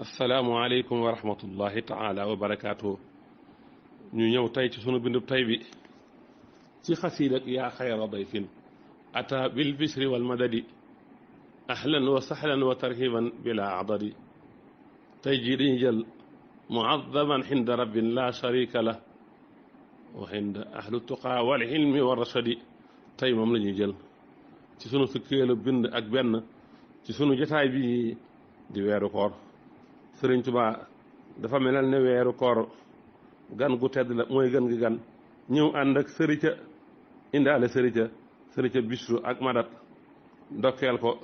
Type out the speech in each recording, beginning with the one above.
asalaamualeykum wa rahmatullahi taala wa barakaatu. ñu ñëw tey ci sunu bindub tey bi ci xasiid ak yaa xayra dayfin ata bil bishri wal madadi ahlan wa sahlan wa tarhiban bila adadi. tey jii dañuy jël muazzaman xinda rabbin la sharika lah wa xinda ahlu tuqaa wal ilmi wa rashadi. tey moom la ñuy jël ci sunu fukkeelu bind ak benn ci sunu jotaay bi di weeru koor. Sëriñ Tuubaa dafa melal ne weeru koor gan gu tedd la mooy gën gi gan ñëw ànd ak sërica indaale sërica Bishru ak Madat ndokkeel ko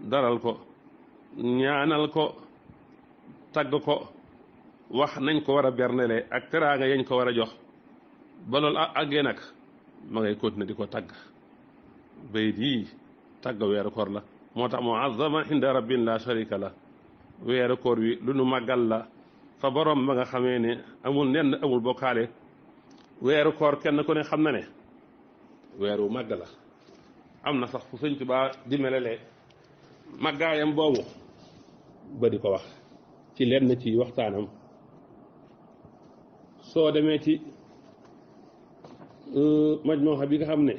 daral ko ñaanal ko tagg ko wax nañ ko war a bernele ak teraanga yañ ko war a jox ba loolu àggee nag ma ngay continuer di ko tagg bayit yii tagg weeru koor la moo tax muazzama inda rabbin la sharika la. weeru koor wi lu nu màggal la fa borom ba nga xamee ne amul nenn amul bokkaale. weeru koor kenn ku ne xam na ne weeru màgg la am na sax fu Sëñ Tuubaa di melalee màggaayam boobu ba di ko wax ci lenn ci waxtaanam. soo demee ci majmuha bi nga xam ne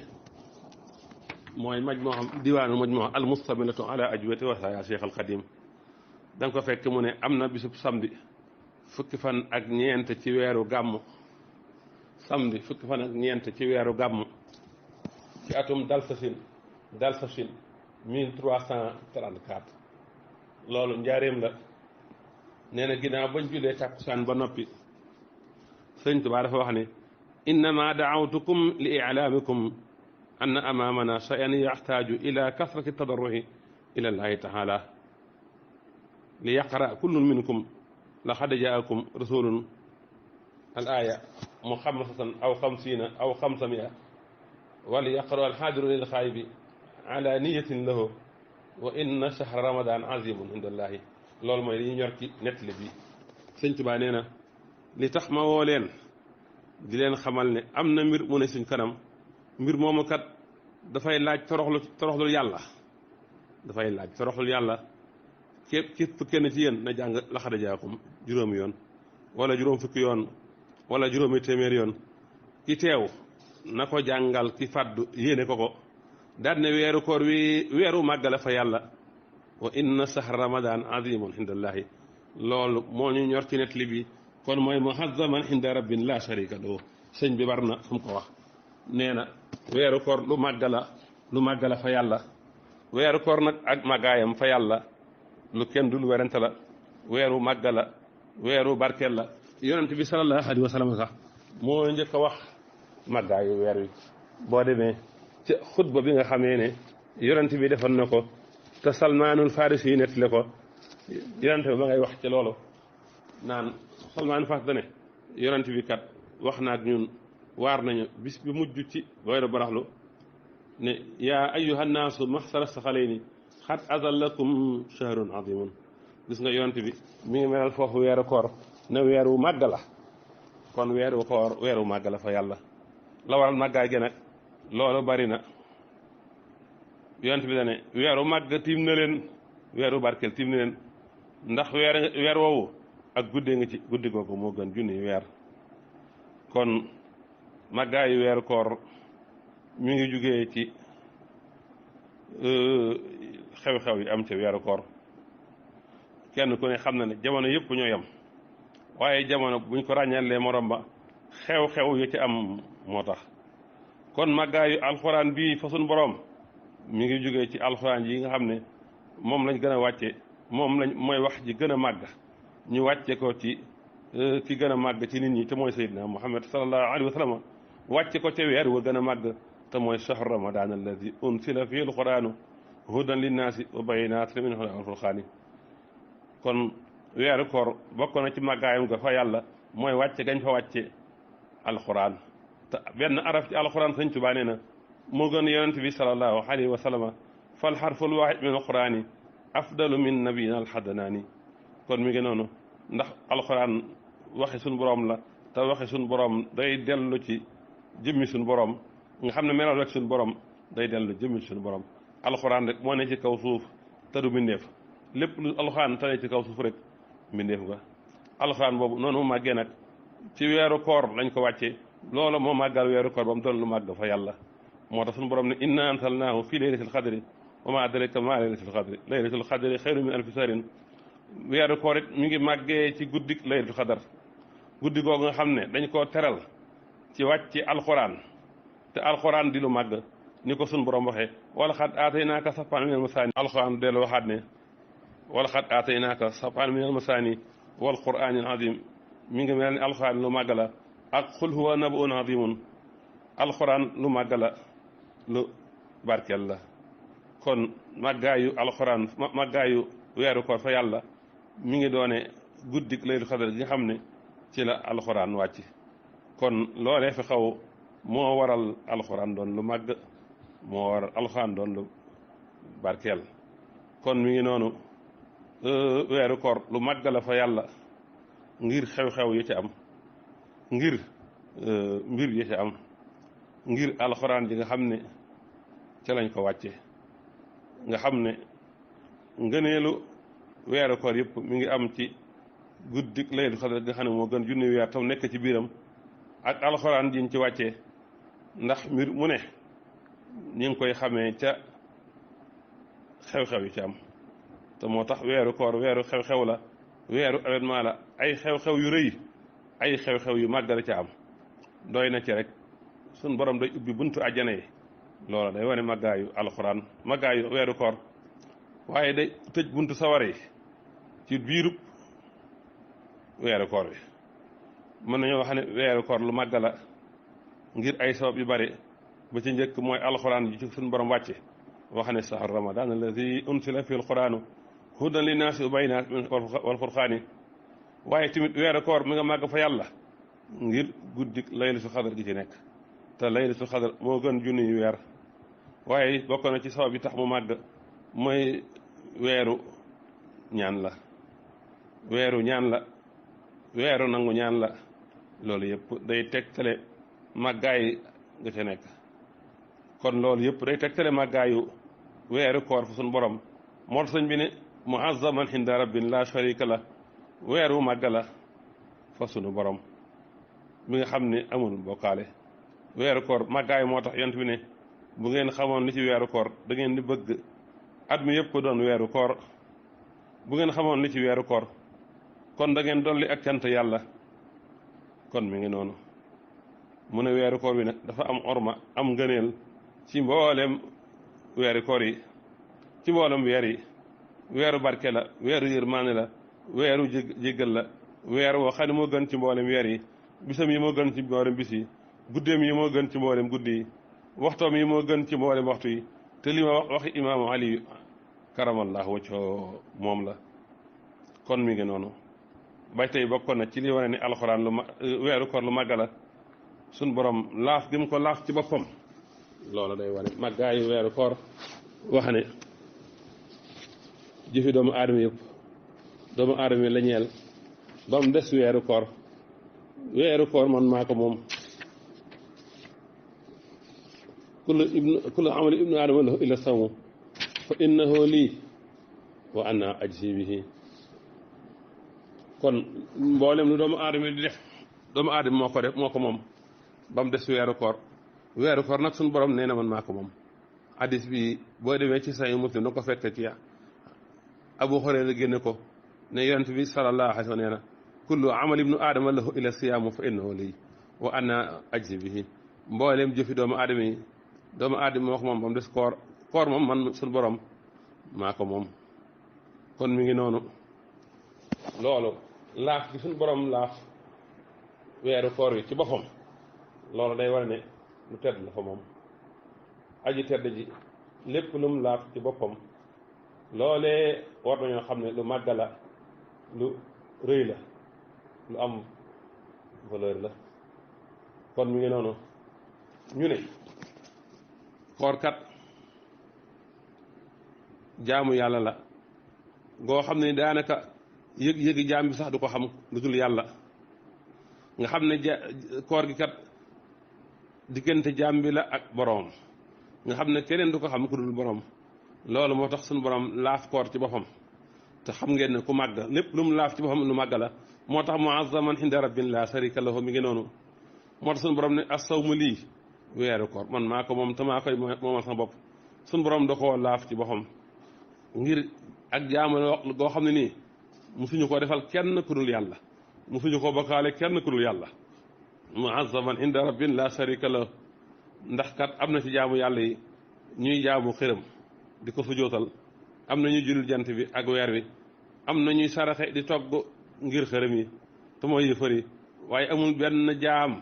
mooy majmuha diwaanu majmuha al mustamilatu ala ajwati wasaaya Cheikh al Xadim danga ko fekk mu ne am na bisub samedi fukki fan ak ñeent ci weeru gàmm samedi fukki fan ak ñeent ci weeru gàmm ci atum dalsasin 1334 loolu njaareem la. nee na ginnaaw bañ julee tàkkusaan ba noppi Sëñ Tuubaa dafa wax ne innama daawtukum li ilaamikum anna amaamana shay'an yaxtaaju ila kasrati tadarruhi ila llahi taala li yaqra kullun minkum laqad jaakum rasulun al aya muxammasatan aw xamsiina aw xamsamia wala yaqra al xaadiru lil xaayibi ala niyatin lahu wa inna shahra ramadan azimun indallahi. loolu mooy li ñu ñor ci nettali bi. Sëñ Tuubaa nee na li tax ma woo leen di leen xamal ne am na mbir mu ne suñ kanam mbir moomu kat dafay laaj toroxlul yàlla dafay laaj toroxlul yàlla. képp kenn ci yéen na jàng laqad jaakum juróomi yoon wala juróom fukki yoon wala juróomi téeméer yoon ki teew na ko jàngal ki fàddu yéene ko daal ne weeru koor wi weeru màggale fa yàlla wa inna shahra ramadan azimun indallahi. loolu moo ñu ñor ci nettali bi kon mooy muazzaman inda rabbin la sharika lahu. sëñ bi war na fu mu ko wax nee na weeru koor lu màggala fa yàlla. weeru koor nag ak màggaayam fa yàlla lu kenn dul werante la. weeru màgg la weeru barkeel la. yonent bi sallallahu alayhi wa sallam sax moo njëkk a wax màggaayu weer wi. boo demee ci xutba bi nga xamee ne yonent bi defoon na ko te Salmaanul Farisi yi nettali ko yonent bi ma ngay wax ci loolu naan Salmaanul Farisi dane yonent bi kat wax na ak ñun waar nañu bis bi mujj ci weeru baraxlu ne yaa ayyuhan naasu maxsara saxalayni xat azallakum shahrun azimun. gis nga yonent bi mi ngi melal foofu weeru koor ne weeru màgg la kon weeru koor weeru màgg la fa yàlla. la waral màggaay gi nag loolu bari na. yonent bi dane weeru màgg tiim na leen weeru barkeel tiim na leen ndax weer woowu ak guddee nga ci guddi googu moo gën junni weer. kon màggaayu weeru koor mi ngi jugee ci xew-xew yi am ca weeru koor. kenn ku ne xam na ne jamono yëpp ñoo yem waaye jamono buñ ko ràññalee morom ba xew-xew yu ci am moo tax. kon màggaayu alxuraan bii fa sun borom mi ngi jógee ci alxuraan yi nga xam ne moom lañ gën a wàcce mooy wax ji gën a màgg ñu wàcce ko ci ki gën a màgg ci nit ñi te mooy Seydina Muhammad sallallahu alayhi wa sallam wàcce ko ca weer wa gën a màgg te mooy shahru ramadan alladi unsila fihi alquranu hudan linnaasi wa bayyinatin minhu al furqaani. kon weeru koor bokk na ci màggaayam nga fa yàlla mooy wàcce gañ fa wàcce alxuraan te benn araf ci alxuraan Sëñ Tuubaa nee na moo gën yonent bi sallallahu alayhi wa sallam fal xarful waahid min alqurani afdalu min nabiyina alxadanaani. kon mi ngi noonu ndax alxuraan waxi suñ borom la te waxi suñ borom day dellu ci jëmmi suñ borom nga xam ne melal rek suñ borom day dellu jëmmi suñ borom. alxuraan rek moo ne ci kaw suuf te du mbindeef lépp lu alxuraan tane ci kaw suuf rek mbindeef nga alxuraan boobu noonu mu màggee nag ci weeru koor lañ ko wàccee loola moo màggal weeru koor ba mu doon lu màgg fa yàlla moo tax suñu borom ne inna anzalnaahu fii laylatil qadri wa maa adraaka maa laylatul qadri laylatul qadri xayrun min alfi shahrin weeru koor it mi ngi màggee ci guddik laylatul qadar guddi googu nga xam ne dañ koo teral ci wàcc alxuraan te alxuraan di lu màgg ni ko suñu borom waxee wala xad aataynaaka sab'an minal masaani alxuraan dellu waxaat ne wala xad aataynaaka sab'an minal masaani wal quraanil aziim mi ngi mel ni alxuraan lu màgg la ak xul huwa nabuun azimun alxuraan lu màgg la lu barkeel la kon màggaayu alxuraan màggaayu weeru koor fa yàlla mi ngi doone guddik laylatul qadr gi nga xam ne ci la alxuraan wàcc kon loolee fi xaw moo waral alxuraan doon lu màgg moo waral alxuraan doon lu barkeel kon mi ngi noonu weeru koor lu màgg la fa yàlla ngir xew-xew yi ci am ngir mbir yi ci am ngir alxuraan ji nga xam ne ca lañ ko wàcce nga xam ne ngëneelu weeru koor yëpp mi ngi am ci guddi laylatul qadr nga xam ne moo gën junni weer tam nekk ci biiram ak alxuraan jiñ ci wàccee ndax mbir mu ne ñi ngi koy xamee ca xew-xew yi ci am te moo tax weeru koor weeru xew-xew la weeru événement la ay xew-xew yu rëy ay xew-xew yu màgg la ca am doy na ci rek suñ borom day ubbi buntu àjjana yi loola day wane màggaayu alxuraan màggaayu weeru koor waaye day tëj buntu sawara yi ci biirub weeru koor bi mën nañoo wax ne weeru koor lu màgg la ngir ay sabab yu bari ba ci njëkk mooy alxuraan yi ci suñu borom wàcce wax ne shahru ramadan alladi unsila fi alquranu hudan linnaasi wa bayyinatin wal furqaani waaye tamit weeru koor mi nga màgg fa yàlla ngir guddik laylatul qadr gi ci nekk te laylatul qadr moo gën junni yu weer waaye bokk na ci sabab yi tax mu màgg mooy weeru ñaan la weeru ñaan la weeru nangu ñaan la loolu yëpp day tegtale màggaay nga ca nekk kon loolu yëpp day tegtale màggaayu weeru koor fa suñu borom moo tax sëñ bi ne muazzaman inda rabbin la sharika la weeru màgg la fa sunu borom mi nga xam ne amul bokkaale weeru koor màggaay moo tax yont bi ne bu ngeen xamoon li ci weeru koor da ngeen di bëgg at mi yëpp ko doon weeru koor bu ngeen xamoon li ci weeru koor kon da ngeen dolli ak cant yàlla kon mi ngi noonu mu ne weeru koor bi nag dafa am orma am ngëneel ci mboolem weeru koor yi ci mboolem weer yi weeru barke la weeru yërmaane la weeru jéggal la weer woo xam ne moo gën ci mboolem weer yi bisam yi moo gën ci mboolem bis yi guddeem yi moo gën ci mboolem guddi yi waxtoom yi moo gën ci mboolem waxtu yi te li ma waxi imaamu ali karamallahu wajhahu moom la kon mi ngi noonu bay tey bokkoon na ci li wane ni alxuraan weeru koor lu màgg la suñ borom laaf gi mu ko laaf ci boppam loola day wane màggaayu weeru koor wax ne jëfi doomu aadama yëpp doomu aadama yi la ñeel ba mu des weeru koor man maa ko moom kullu amali ibnu aadama lahu illa sawmu fa innahu lii wa ana ajzi bihi kon mboolem lu doomu aadama yi di def doomu aadama moo ko def moo ko moom ba mu des weeru koor nag suñu borom nee na man maa ko moom hadis bi boo demee ci Sahih Muslim da ko fekk ci Abu Hurayra génne ko ne yonent bi sallallahu alayhi wa sallam nee na kullu amali ibnu aadama lahu illa siyaamu fa innahu lii wa ana ajzi bihi mboolem jëfi doomu aadama yi doomu aadama moo ko moom ba mu des koor moom man suñu borom maa ko moom kon mi ngi noonu loolu laaf gi suñu borom laaf weeru koor wi ci boppam loolu day war ne lu tedd la fa moom aji tedd ji lépp lu mu laaf ci boppam loolee war nañoo xam ne lu màgg la lu rëy la lu am valeur la kon mi ngi noonu ñu ne koorkat jaamu yàlla la goo xam ne daanaka yëgi jaam bi sax du ko xam lu dul yàlla nga xam ne koor gi kat diggante jaam bi la ak boroom nga xam ne keneen du ko xam ku dul boroom loolu moo tax suñu boroom laaf koor ci boppam te xam ngeen ne ku màgg lépp lu mu laaf ci boppam lu màgg la moo tax muazzaman inda rabbin la sharika lahu mi ngi noonu moo tax suñu borom ne as-sawmu lii weeru koor man maa ko moom te maa koy moomal sama bopp suñu borom da koo laaf ci boppam ngir ak jaamu goo xam ne nii musuñu ko defal kenn ku dul yàlla musuñu ko bokkaale kenn ku dul yàlla muazzaman inda rabbin la sharika lahu ndax kat am na ci jaamu yàlla yi ñuy jaamu xërëm di ko sujootal am na ñuy julul jant bi ak weer wi am na ñuy saraxe di togg ngir xërëm yi te mooy yëfër yi waaye amul benn jaam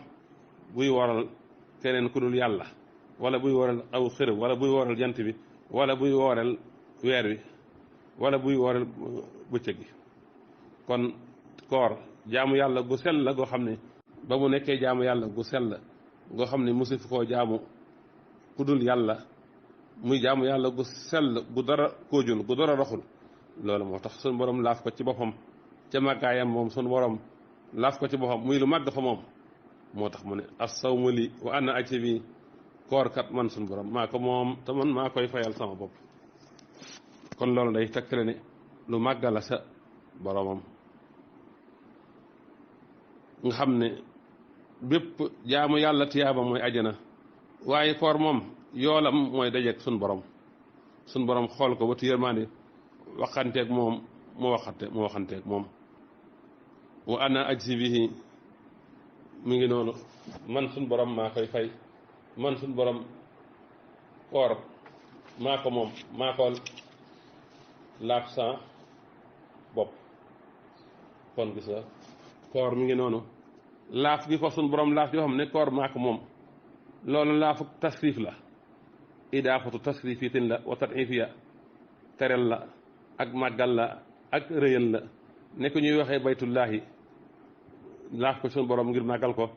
buy waral keneen ku dul yàlla wala buy waral aw xërëm wala buy waral jant bi wala buy waral weer wi wala buy waral bëccëg gi kon koor jaamu yàlla gu sell la goo xam ne ba mu nekkee jaamu yàlla gu sell goo xam ne mosu fi koo jaamu ku dul yàlla muy jaamu yàlla gu sell gu dara koojul gu dara roxul loolu moo tax suñu borom laaf ko ci boppam ca màggaayam moom suñu borom laaf ko ci boppam muy lu màgg fa moom moo tax mu ne as-sawmu li wa ana ajzi bi koor kat man suñu borom maa ko moom te man maa koy fayal sama bopp kon loolu day tegtale ne lu màgg la sa boromam nga xam ne bépp jaamu yàlla tiyaaba mooy ajana waaye koor moom yoolam mooy dajeeg suñ borom xool ko ba ti yërmaande waxanteeg moom mu waxanteeg moom wa ana ajzi bihi mi ngi noonu man suñ borom maa koy fay man suñ borom koor maa ko moom maa ko laaf sa bopp kon gis nga koor mi ngi noonu laaf gi ko suñ borom laaf yoo xam ne koor maa ko moom loolu laafu tasrif la idaafatu tasrifitin la wa tadifiya terel la ak màggal la ak rëyal la ne ko ñuy waxee baytullaahi laaf ko suñu borom ngir màggal ko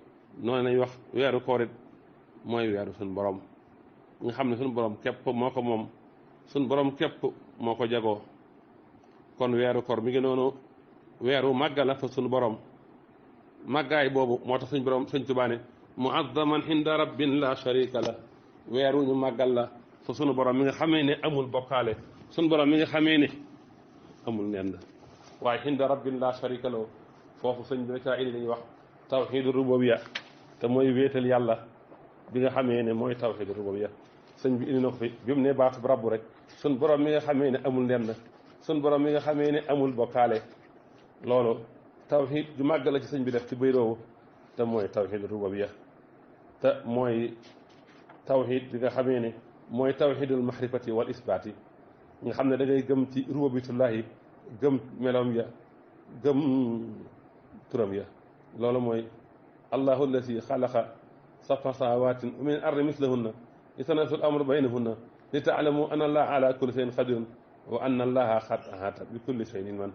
noonu nañ wax weeru koor it mooy weeru suñu borom nga xam ne suñu borom képp moo ko moom suñu borom képp moo ko jagoo kon weeru koor mi ngi noonu weeru màggal la fa suñu borom màggaay boobu moo tax suñu borom sëñ Tuubaa ne muazzaman inda rabbin la sharika la weeru ñu màggal la fa sunu borom mi nga xamee ne amul bokkaale sunu borom mi nga xamee ne amul nenn waaye inda rabbin la sharika la foofu sëñ bi ca indi dañuy wax tawxiidu rububiyya te mooy wéetal yàlla bi nga xamee ne mooy tawxiidu rububiyya sëñ bi indi na ko fi bi mu ne baatu rabbu rek sunu borom mi nga xamee ne amul nenn sunu borom mi nga xamee ne amul bokkaale loolu tawxiid ju màgg la ci sëñ bi def ci bëy roowu te mooy tawxiidu rububiyya te mooy tawxiid bi nga xamee ne mooy tawxiidul mahrifati wal isbaati nga xam ne da ngay gëm ci rububiyatullahi gëm melom ya gëm turam ya loolu mooy allahu allasi xalaqa sab'a samaawatin wa min ardi mislahunna yatanazzalu al-amru baynahunna li ta'lamu anna allaha ala kulli shay'in qadirun wa anna allaha qad ahata bi kulli shay'in ilman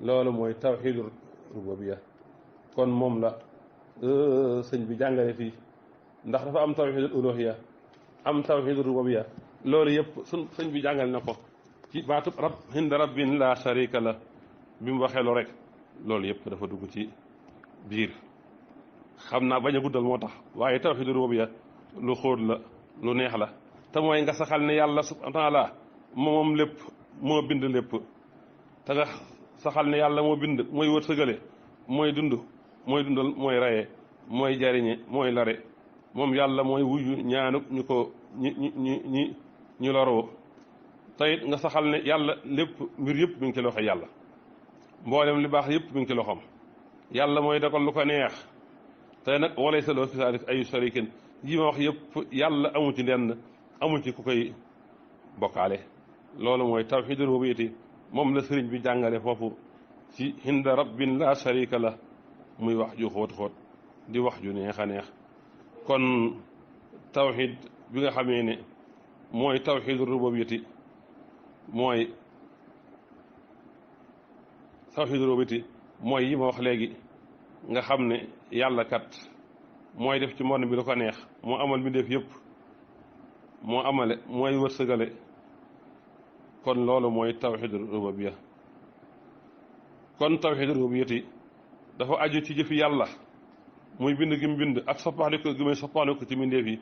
loolu mooy tawxiidu rububiyya kon moom la sëñ bi jàngale fii ndax dafa am tawxiidul uluhiyya am tawxiidul rububiyya loolu yëpp sëñ bi jàngale na ko ci baatub rab inda rabbin la sharika la bi mu waxee lu rek loolu yëpp dafa dugg ci biir xam naa bañ a guddal moo tax waaye tawxiidul rububiyya lu xóot la lu neex la te mooy nga saxal ne yàlla subhaanahu wa taala moom lépp moo bind lépp te nga saxal ne yàlla moo bind mooy wërsëgale mooy dund mooy dundal mooy rayee mooy jariñe mooy lare moom yàlla mooy wuyu ñaanu ñu ko ñu loroo tayit nga saxal ne yàlla lépp mbir yëpp mi ngi ci loxo yàlla mboolem li baax yëpp mi ngi ci loxoom yàlla mooy dogal lu ko neex tey nag walay saloo fi saalika ayu sharikin yi ma wax yëpp yàlla amu ci ndenn amu ci ku koy bokkaale loolu mooy tawxiidu rububiyyati moom la sëriñ bi jàngale foofu ci inda rabbin la sharika la muy wax ju xóot di wax ju neex a neex kon tawxiid bi nga xamee ne mooy tawxiidu rububiyyati mooy tawxiidu rububiyyati mooy yi ma wax léegi nga xam ne yàlla kat mooy def ci monde bi lu ko neex moo amal mbindeef yëpp moo amale mooy wërsëgale kon loolu mooy tawxiidu rububiyya kon tawxiidu rububiyyati dafa aju ci jëfi yàlla muy bind gi mu bind ak soppaxliko gi muy soppaxliko ci mbindeef yi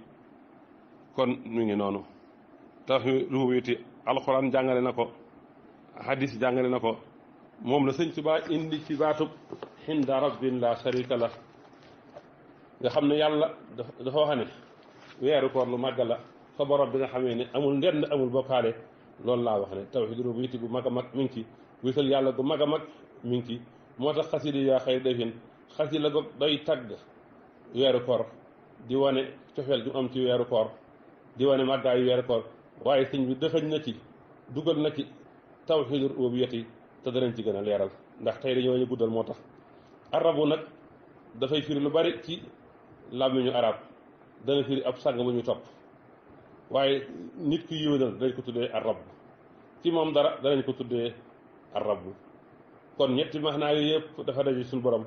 kon mu ngi noonu tawxiidu rububiyyati alxuraan jàngale na ko hadis jàngale na ko moom la sëñ Tuubaa indi ci baatub hinda rabbin la sharika la nga xam ne yàlla dafa wax ne weeru koor lu màgg la fa borom bi nga xamee ne amul ndend amul bokkaale loolu laa wax ne tawhiid rububiyyati gu mag a mag mi ngi ci wéetal yàlla gu mag a mag mi ngi ci moo tax xasida yaa xëy defin xasida go doy tagg weeru koor di wane cofeel gi am ci weeru koor di wane màggaayu weeru koor waaye sëñ bi dëxëñ na ci dugal na ci tawhiid rububiyyati te danañ ci gën a leeral ndax tey dañoo ñu guddal moo tax arabu nag dafay firi lu bari ci làmmiñu arab dana firi ab sàng bu ñu topp waaye nit ki yéwénal danañ ko tuddee arab ci moom dara danañ ko tuddee arab kon ñetti maanaa yooyu yëpp dafa daje suñu borom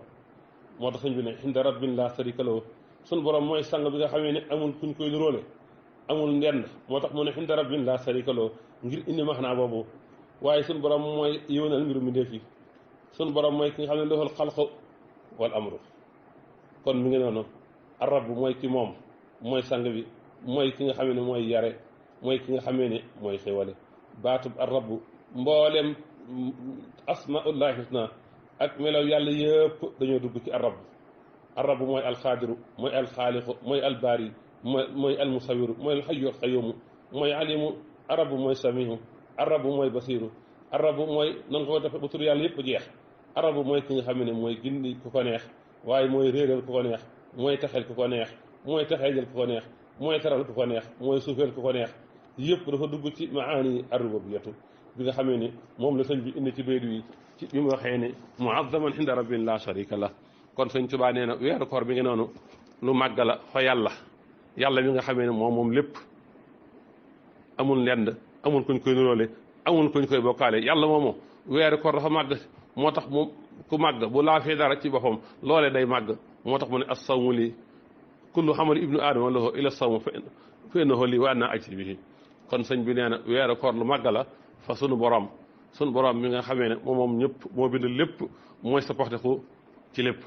moo tax sëñ bi ne inda rabbin la sharika lahu suñu borom mooy sang bi nga xamee ne amul kuñ koy nuróole amul ndend moo tax mu ne inda rabbin la sharika lahu ngir indi maanaa boobu waaye suñu borom mooy yéwénal mbiru mi def yi suñu borom mooy ki nga xam ne lahul xalqu wal amru kon mi ngi noonu arab mooy ki moom mooy sang bi mooy ki nga xamee ne mooy yare mooy ki nga xamee ne mooy xéwale baatub arab mboolem asmaullahi husna ak melaw yàlla yëpp dañoo dugg ci arab mooy alxaadiru mooy alxaaliqu mooy albaari mooy almusawiru mooy alxayu alqayumu mooy alimu arab mooy samihu arab mooy basiru arab mooy nan ko defe ba tur yàlla yëpp jeex arab mooy ki nga xam ne mooy gindi ku ko neex waaye mooy réeral ku ko neex mooy taxel ku ko neex mooy taxeejal ku ko neex mooy teral ku ko neex mooy suufeel ku ko neex yëpp dafa dugg ci maani ar-rububiyyatu bi nga xamee ni moom la sëñ bi indi ci baydu yi ci bi mu waxee ne muazzaman inda rabbin la sharika la kon sëñ Tuubaa nee na weeru koor bi nga noonu lu màgg la fa yàlla mi nga xamee ne moom lépp amul ndend amul kuñ koy nuróole amul kuñ koy bokkaale yàlla moomu weeru koor dafa màgg moo tax mu ku màgg bu laafee dara ci boppam loole day màgg moo tax mu ne as-sawmu lii kullu amali ibnu aadama lahu ila sawmu fa innahu lii wa ana ajzi bihi kon sëñ bi nee na weeru koor lu màgg la fa sunu borom mi nga xamee ne moom ñëpp moo bind lépp mooy sa poxteku ci lépp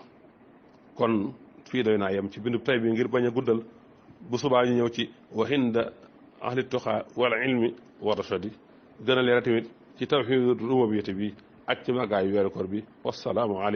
kon fii doy naa yem ci bindu tay bi ngir bañ a guddal bu subaa ñu ñëw ci wa inda ahli tuqaa wal ilmi wa rashadi gën a leeral tamit ci tawhiid rububiyyati bi ak ci màggaayu weeru koor bi wassalaamu aleykum